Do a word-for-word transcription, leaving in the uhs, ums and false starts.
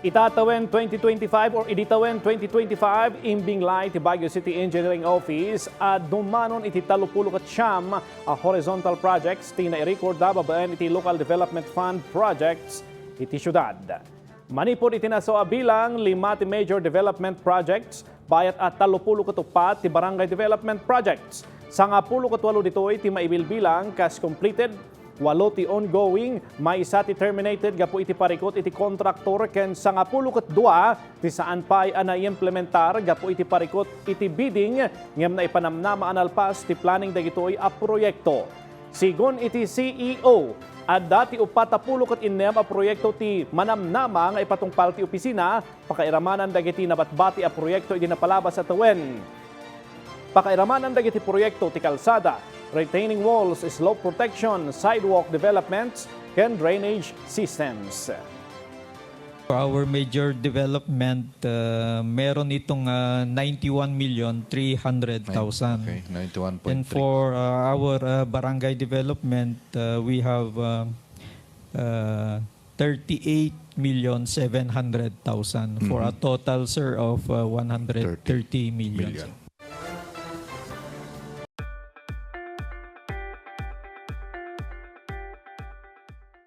Ita tawen twenty twenty-five or idi tawen twenty twenty-five, imbinglay ti Baguio City Engineering Office a dumanon iti tallopulo ket siam a horizontal projects ti nairikord a babaen iti Local Development Fund projects iti siudad. Manipud iti nasao a bilang, lima ti major development projects, bayat a tallopulo ket uppat ti barangay development projects. Sangapulo ket walo ditoy ti maibilbilang kas completed, walo ti ongoing, maysa ti terminated gapu iti parikut iti kontraktor ken sangapulo ket dua ti saan pay a naimplementar gapu iti parikut iti bidding ngem naipanamnama a nalpas ti planning dagitoy a proyekto. Sigun iti C E O, adda ti uppat a pulo ket innem a proyekto ti manamnama nga ipatungpal ti opisina, pakairaman dagiti nabatbati a proyekto idi napalabas a tawen. Pakairaman dagiti proyekto ti kalsada, retaining walls, slope protection, sidewalk developments, ken drainage systems. For our major development, uh, meron itong uh, ninety-one million three hundred thousand. Okay, ninety-one point three. And for uh, our uh, barangay development, uh, we have uh, uh, thirty-eight million seven hundred thousand for a total, sir, of uh, one hundred thirty million. Million.